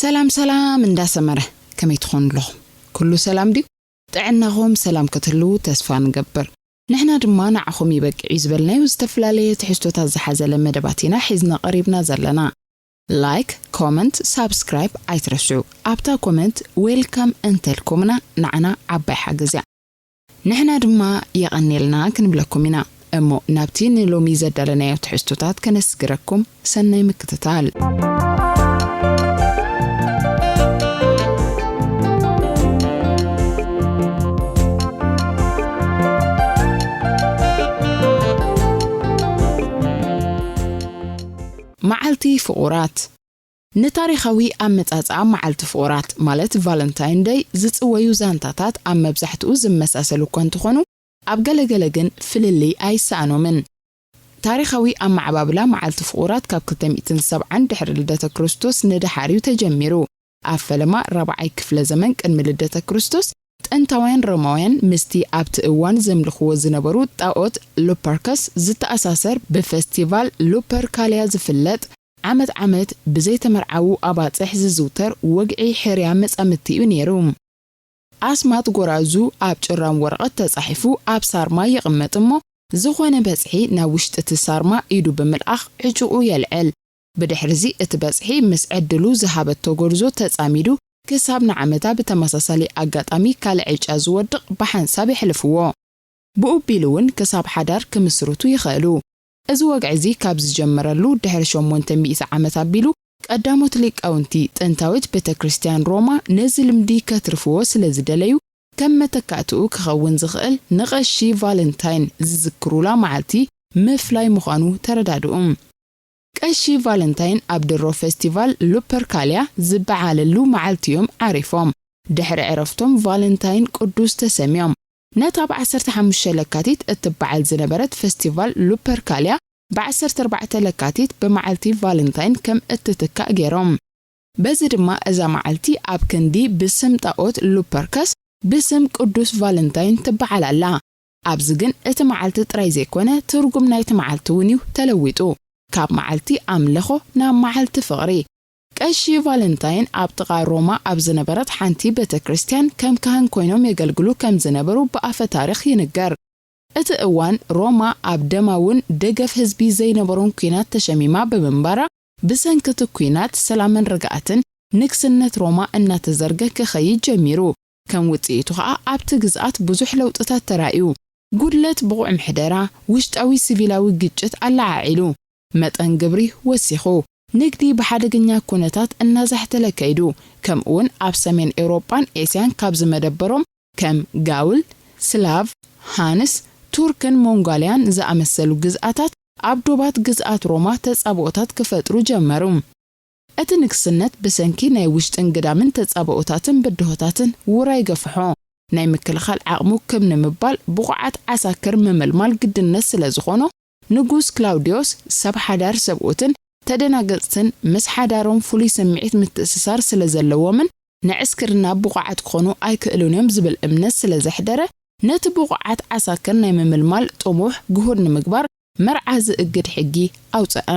ሰላም ሰላም እንዳሰመረ፣ ከመይ ትኾኑ ኣለኹም? ኩሉ ሰላም ድዩ? ጥዕናኹም ሰላም ክትህልዉ ተስፋ ንገብር። ንሕና ድማ ንዓኹም ይበቅዕ እዩ ዝበልናዮ ዝተፈላለየ ትሕዝቶታት ዝሓዘለ መደባት ኢና ሒዝና ቀሪብና ዘለና። ላይክ፣ ኮመንት፣ ሳብስክራይብ ኣይትረስዑ። ኣብታ ኮመንት ዌልካም እንተልኩምና ንዓና ዓባይ ሓገዝ እያ። ንሕና ድማ የቐንየልና ክንብለኩም ኢና። እሞ ናብቲ ንሎሚ ዘዳለናዮ ትሕዝቶታት ከነስግረኩም፣ ሰናይ ምክትታል። መዓልቲ ፍቑራት። ንታሪኻዊ ኣመጻጽኣ መዓልቲ ፍቑራት፣ ማለት ቫለንታይን ደይ፣ ዝጽወዩ ዛንታታት ኣብ መብዛሕትኡ ዝመሳሰሉ እኳ እንተኾኑ፣ ኣብ ገለገለ ግን ፍልልይ ኣይሰኣኖምን። ታሪኻዊ ኣመዓባብላ መዓልቲ ፍቑራት ካብ ክልተ ሚእትን ሰብዓን ድሕሪ ልደተ ክርስቶስ ንደሓር እዩ ተጀሚሩ። ኣብ ፈለማ ራብዓይ ክፍለ ዘመን ቅድሚ ልደተ ክርስቶስ፣ ጥንታውያን ሮማውያን ምስቲ ኣብቲ እዋን ዘምልኽዎ ዝነበሩ ጣኦት ሉፐርከስ ዝተኣሳሰር ብፈስቲቫል ሉፐርካልያ ዝፍለጥ ዓመት ዓመት ብዘይተመርዓዉ ኣባጽሕ ዝዝውተር ወግዒ ሕርያ መጻምድቲ እዩ ነይሩ። ኣስማት ጎራዙ ኣብ ጭራም ወረቐት ተጻሒፉ ኣብ ሳርማ ይቕመጥ እሞ፣ ዝኾነ በጽሒ ናብ ውሽጢ እቲ ሳርማ ኢዱ ብምልኣኽ ዕጩኡ የልዕል። ብድሕርዚ እቲ በጽሒ ምስ ዕድሉ ዝሃበቶ ጎርዞ ተጻሚዱ ክሳብ ንዓመታ ብተመሳሳሊ ኣጋጣሚ ካልእ ዕጫ ዝወድቕ ብሓንሳብ የሕልፍዎ። ብኡ ቢሉ እውን ክሳብ ሓዳር ክምስርቱ ይኽእሉ። እዚ ወግዒ እዚ ካብ ዝጀመረሉ ድሕሪ ሸሞንተ ሚእቲ ዓመት ኣቢሉ፣ ቀዳሞት ሊቃውንቲ ጥንታዊት ቤተ ክርስቲያን ሮማ ነዚ ልምዲ ከትርፍዎ ስለ ዝደለዩ፣ ከም መተካእትኡ ክኸውን ዝኽእል ንቐሺ ቫለንታይን ዝዝክሩላ መዓልቲ ምፍላይ ምዃኑ ተረዳድኡ። ቀሺ ቫለንታይን ኣብ ድሮ ፈስቲቫል ሉፐርካልያ ዝበዓለሉ መዓልቲ እዮም ዓሪፎም። ድሕሪ ዕረፍቶም ቫለንታይን ቅዱስ ተሰምዮም። ነታ ብ ዓሰርተ ሓሙሽተ ለካቲት እትበዓል ዝነበረት ፈስቲቫል ሉፐርካልያ ብ ዓሰርተ ኣርባዕተ ለካቲት ብመዓልቲ ቫለንታይን ከም እትትካእ ገይሮም። በዚ ድማ እዛ መዓልቲ ኣብ ክንዲ ብስም ጣኦት ሉፐርከስ ብስም ቅዱስ ቫለንታይን ትበዓል ኣላ። ኣብዚ ግን እቲ መዓልቲ ጥራይ ዘይኮነ፣ ትርጉም ናይቲ መዓልቲ እውን እዩ ተለዊጡ። ካብ መዓልቲ ኣምልኾ ናብ መዓልቲ ፍቕሪ። ቀሺ ቫለንታይን ኣብ ጥቓ ሮማ ኣብ ዝነበረት ሓንቲ ቤተ ክርስቲያን ከም ካህን ኮይኖም የገልግሉ ከም ዝነበሩ ብኣፈ ታሪኽ ይንገር። እቲ እዋን ሮማ ኣብ ደማውን ደገፍ ህዝቢ ዘይነበሮን ኲናት ተሸሚማ ብምንባራ፣ ብሰንኪ እቲ ኲናት ሰላምን ርግኣትን ንግስነት ሮማ እናተዘርገ ክኸይድ ጀሚሩ። ከም ውጽኢቱ ኸኣ ኣብቲ ግዝኣት ብዙሕ ለውጥታት ተራእዩ። ጉድለት ብቑዕ ምሕደራ፣ ውሽጣዊ ሲቪላዊ ግጭት ኣለዓዒሉ። መጠን ግብሪ ወሲኹ። ንግዲ ብሓደገኛ ኩነታት እናዛሕተለ ከይዱ። ከምኡውን ኣብ ሰሜን ኤውሮጳን ኤስያን ካብ ዝመደበሮም ከም ጋውል፣ ስላቭ፣ ሃንስ፣ ቱርክን ሞንጎልያን ዝኣመሰሉ ግዝኣታት ኣብ ዶባት ግዝኣት ሮማ ተጻብኦታት ክፈጥሩ ጀመሩ። እቲ ንግስነት ብሰንኪ ናይ ውሽጥን ግዳምን ተጻብኦታትን ብድሆታትን ውራይ ገፍሖ። ናይ ምክልኻል ዓቕሙ ክብ ንምባል ብቑዓት ዓሳክር ምምልማል ግድነት ስለ ዝኾኖ፣ ንጉስ ክላውዲዮስ ሰብ ሓዳር ሰብኡትን ተደናገጽትን ምስ ሓዳሮም ፍሉይ ስምዒት ምትእስሳር ስለ ዘለዎምን ንዕስክርና ብቑዓት ክኾኑ ኣይክእሉን እዮም ዝብል እምነት ስለ ዘሕደረ፣ ነቲ ብቑዓት ዓሳክር ናይ ምምልማል ጥሙሕ ግሁድ ንምግባር መርዓ ዝእግድ ሕጊ ኣውጸአ።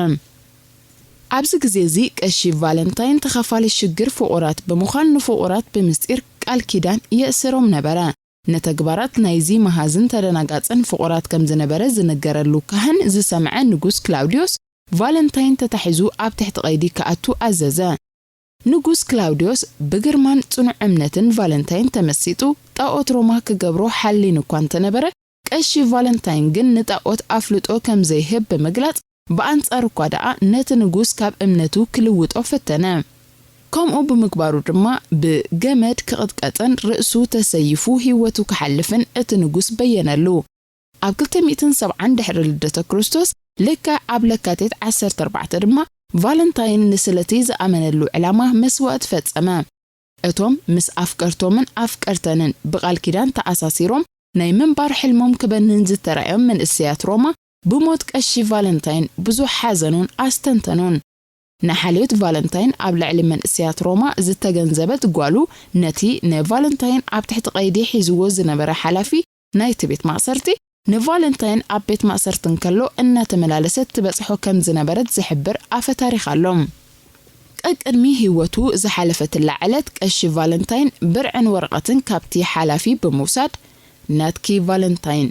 ኣብዚ ግዜ እዚ ቀሺ ቫለንታይን ተኻፋሊ ሽግር ፍቑራት ብምዃን ንፍቑራት ብምስጢር ቃል ኪዳን የእስሮም ነበረ። ነተግባራት ናይዚ መሃዝን ተደናጋጽን ፍቑራት ከም ዝነበረ ዝንገረሉ ካህን ዝሰምዐ ንጉስ ክላውዲዮስ፣ ቫለንታይን ተታሒዙ ኣብ ትሕቲ ቀይዲ ክኣቱ ኣዘዘ። ንጉስ ክላውዲዮስ ብግርማን ጽኑዕ እምነትን ቫለንታይን ተመሲጡ፣ ጣኦት ሮማ ክገብሮ ሓሊኑ እኳ እንተነበረ፣ ቀሺ ቫለንታይን ግን ንጣኦት ኣፍልጦ ከም ዘይህብ ብምግላጽ፣ ብኣንጻሩ እኳ ደኣ ነቲ ንጉስ ካብ እምነቱ ክልውጦ ፈተነ። ከምኡ ብምግባሩ ድማ ብገመድ ክቕጥቀጥን ርእሱ ተሰይፉ ህይወቱ ክሓልፍን እቲ ንጉስ በየነሉ። ኣብ ክልተ ሚእትን ሰብዓን ድሕሪ ልደተ ክርስቶስ፣ ልክዕ ኣብ ለካቲት ዓሰርተ ኣርባዕተ ድማ፣ ቫለንታይን ንስለቲ ዝኣመነሉ ዕላማ መስዋእቲ ፈጸመ። እቶም ምስ ኣፍቀርቶምን ኣፍቀርተንን ብቓል ኪዳን ተኣሳሲሮም ናይ ምንባር ሕልሞም ክበንን ዝተራእዮም መንእሰያት ሮማ፣ ብሞት ቀሺ ቫለንታይን ብዙሕ ሓዘኑን ኣስተንተኑን። ንሓልዮት ቫለንታይን ኣብ ልዕሊ መንእሰያት ሮማ ዝተገንዘበት ጓሉ፣ ነቲ ንቫለንታይን ኣብ ትሕቲ ቀይዲ ሒዝዎ ዝነበረ ሓላፊ ናይቲ ቤት ማእሰርቲ፣ ንቫለንታይን ኣብ ቤት ማእሰርቲ እንከሎ እናተመላለሰት ትበጽሖ ከም ዝነበረት ዝሕብር ኣፈ ታሪኽ ኣሎ። ቀቅድሚ ህይወቱ ዝሓለፈትላ ዕለት ቀሺ ቫለንታይን ብርዕን ወረቐትን ካብቲ ሓላፊ ብምውሳድ፣ "ናትኪ ቫለንታይን"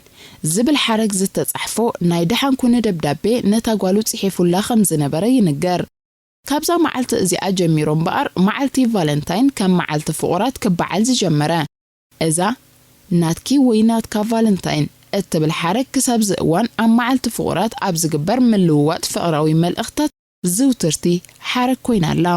ዝብል ሓረግ ዝተጻሕፎ ናይ ደሓን ኩኒ ደብዳቤ ነታ ጓሉ ጽሒፉላ ከም ዝነበረ ይንገር። ካብዛ መዓልቲ እዚኣ ጀሚሩ እምበኣር፣ መዓልቲ ቫለንታይን ከም መዓልቲ ፍቑራት ክበዓል ዝጀመረ። እዛ "ናትኪ ወይ ናትካ ቫለንታይን" እትብል ሓረግ ክሳብ እዚ እዋን ኣብ መዓልቲ ፍቑራት ኣብ ዝግበር ምልውዋጥ ፍቕራዊ መልእኽታት ዝውትርቲ ሓረግ ኮይና ኣላ።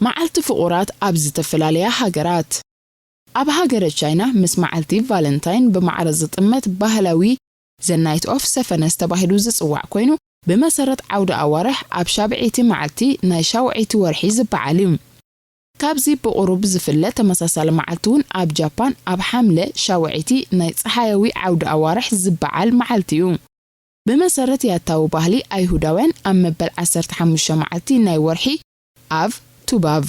መዓልቲ ፍቑራት ኣብ ዝተፈላለያ ሃገራት። ኣብ ሃገረ ቻይና ምስ መዓልቲ ቫለንታይን ብማዕረ ዝጥመት ባህላዊ The Night of Seventh ተባሂሉ ዝጽዋዕ ኮይኑ፣ ብመሰረት ዓውደ ኣዋርሕ ኣብ ሻብዐይቲ መዓልቲ ናይ ሻውዐይቲ ወርሒ ዝበዓል እዩ። ካብዚ ብቑሩብ ዝፍለ ተመሳሳሊ መዓልቲ እውን ኣብ ጃፓን ኣብ ሓምለ ሻውዐይቲ ናይ ጸሓያዊ ዓውደ ኣዋርሕ ዝበዓል መዓልቲ እዩ። ብመሰረት ያታዊ ባህሊ ኣይሁዳውያን ኣብ መበል ዓሰርተ ሓሙሽተ መዓልቲ ናይ ወርሒ ኣቭ ቱባቭ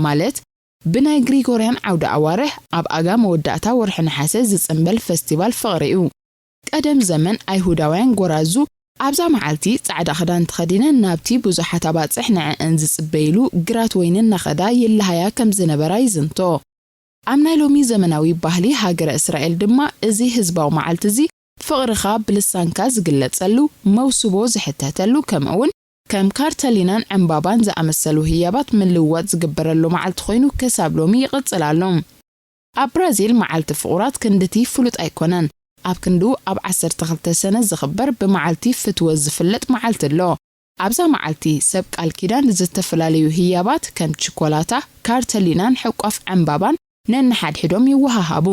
ማለት ብናይ ግሪጎርያን ዓውደ ኣዋርሕ ኣብ ኣጋ መወዳእታ ወርሒ ነሓሰ ዝጽንበል ፈስቲቫል ፍቕሪ እዩ። ቀደም ዘመን ኣይሁዳውያን ጎራዙ ኣብዛ መዓልቲ ጻዕዳ ክዳን ተኸዲነን ናብቲ ብዙሓት ኣባጽሕ ንዕእን ዝጽበይሉ ግራት ወይኒ እናኸዳ ይለሃያ ከም ዝነበራ ይዝንቶ። ኣብ ናይ ሎሚ ዘመናዊ ባህሊ ሃገረ እስራኤል ድማ እዚ ህዝባዊ መዓልቲ እዚ ፍቕርኻ ብልሳንካ ዝግለጸሉ፣ መውስቦ ዝሕተተሉ፣ ከምኡውን ከም ካርተሊናን ዕምባባን ዝኣመሰሉ ህያባት ምልውዋጥ ዝግበረሉ መዓልቲ ኮይኑ ክሳብ ሎሚ ይቕጽል ኣሎ። ኣብ ብራዚል መዓልቲ ፍቑራት ክንድቲ ፍሉጥ ኣይኮነን። ኣብ ክንድኡ ኣብ ዓሰርተ ክልተ ሰነ ዝኽበር ብመዓልቲ ፍትወት ዝፍለጥ መዓልቲ ኣሎ። ኣብዛ መዓልቲ ሰብ ቃል ኪዳን ዝተፈላለዩ ህያባት ከም ችኮላታ፣ ካርተሊናን ሕቋፍ ዕምባባን ነንሓድሕዶም ይወሃሃቡ።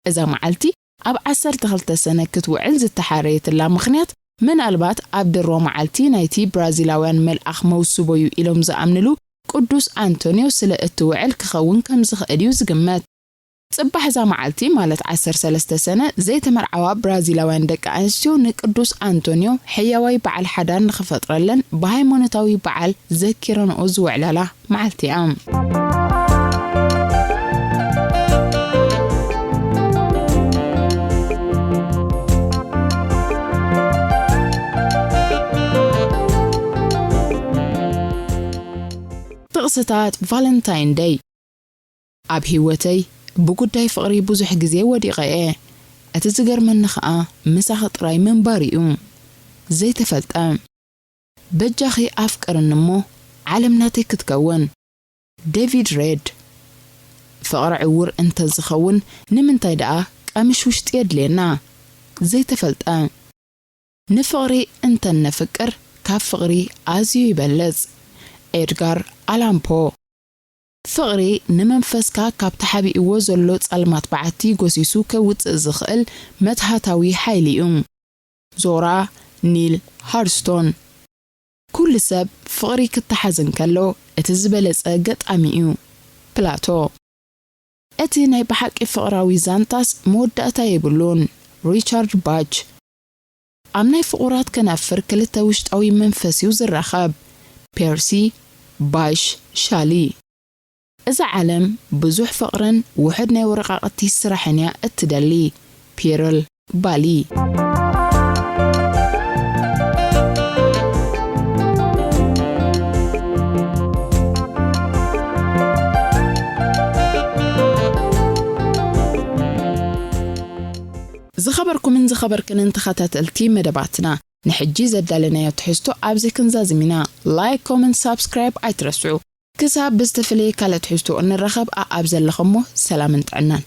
እዛ መዓልቲ ኣብ ዓሰርተ ክልተ ሰነ ክትውዕል ዝተሓረየትላ ምኽንያት ምናልባት ኣብ ድሮ መዓልቲ ናይቲ ብራዚላውያን መልኣኽ መውስቦ እዩ ኢሎም ዝኣምንሉ ቅዱስ ኣንቶንዮ ስለ እትውዕል ክኸውን ከም ዝኽእል እዩ ዝግመት። ጽባሕ እዛ መዓልቲ ማለት ዓሰርተ ሰለስተ ሰነ ዘይተመርዓዋ ብራዚላውያን ደቂ ኣንስትዮ ንቅዱስ ኣንቶንዮ ሕያዋይ በዓል ሓዳር ንኽፈጥረለን ብሃይማኖታዊ በዓል ዘኪረንኦ ዝውዕላላ መዓልቲ እያ። ጥቕስታት ቫለንታይን ደይ። ኣብ ህይወተይ ብጉዳይ ፍቕሪ ብዙሕ ግዜ ወዲቐ እየ። እቲ ዝገርመኒ ኸኣ ምሳኺ ጥራይ ምንባር እዩ። ዘይተፈልጠ። በጃኺ ኣፍቅርኒ እሞ ዓለም ናተይ ክትከውን። ዴቪድ ሬድ። ፍቕሪ ዕዉር እንተ ዝኸውን ንምንታይ ደኣ ቀምሽ ውሽጢ የድልየና? ዘይተፈልጠ። ንፍቕሪ እንተ ነፍቅር ካብ ፍቕሪ ኣዝዩ ይበልጽ። ኤድጋር ኣላን ፖ። ፍቕሪ ንመንፈስካ ካብ ተሓቢእዎ ዘሎ ጸልማት በዓቲ ጎሲሱ ከውጽእ ዝኽእል መትሃታዊ ሓይሊ እዩ። ዞራ ኒል ሃርስቶን። ኩሉ ሰብ ፍቕሪ ክተሓዝ እንከሎ እቲ ዝበለጸ ገጣሚ እዩ። ፕላቶ። እቲ ናይ ብሓቂ ፍቕራዊ ዛንታስ መወዳእታ የብሉን። ሪቻርድ ባች። ኣብ ናይ ፍቑራት ከናፍር ክልተ ውሽጣዊ መንፈስ እዩ ዝራኸብ። ፔርሲ ባሽ ሻሊ። እዛ ዓለም ብዙሕ ፍቕርን ውሑድ ናይ ወረቓቕቲ ስራሕን እያ እትደሊ። ፒርል ባሊ። ዝኸበርኩምን ዝኸበርክንን ተኸታተልቲ መደባትና፣ ንሕጂ ዘዳለናዮ ትሕዝቶ ኣብዚ ክንዛዝም ኢና። ላይክ፣ ኮመንት፣ ሳብስክራይብ ኣይትረስዑ። ክሳብ ብዝተፈለየ ካልእ ትሕዝቶ እንራኸብ፣ ኣኣብ ዘለኹሞ ሰላምን ጥዕናን።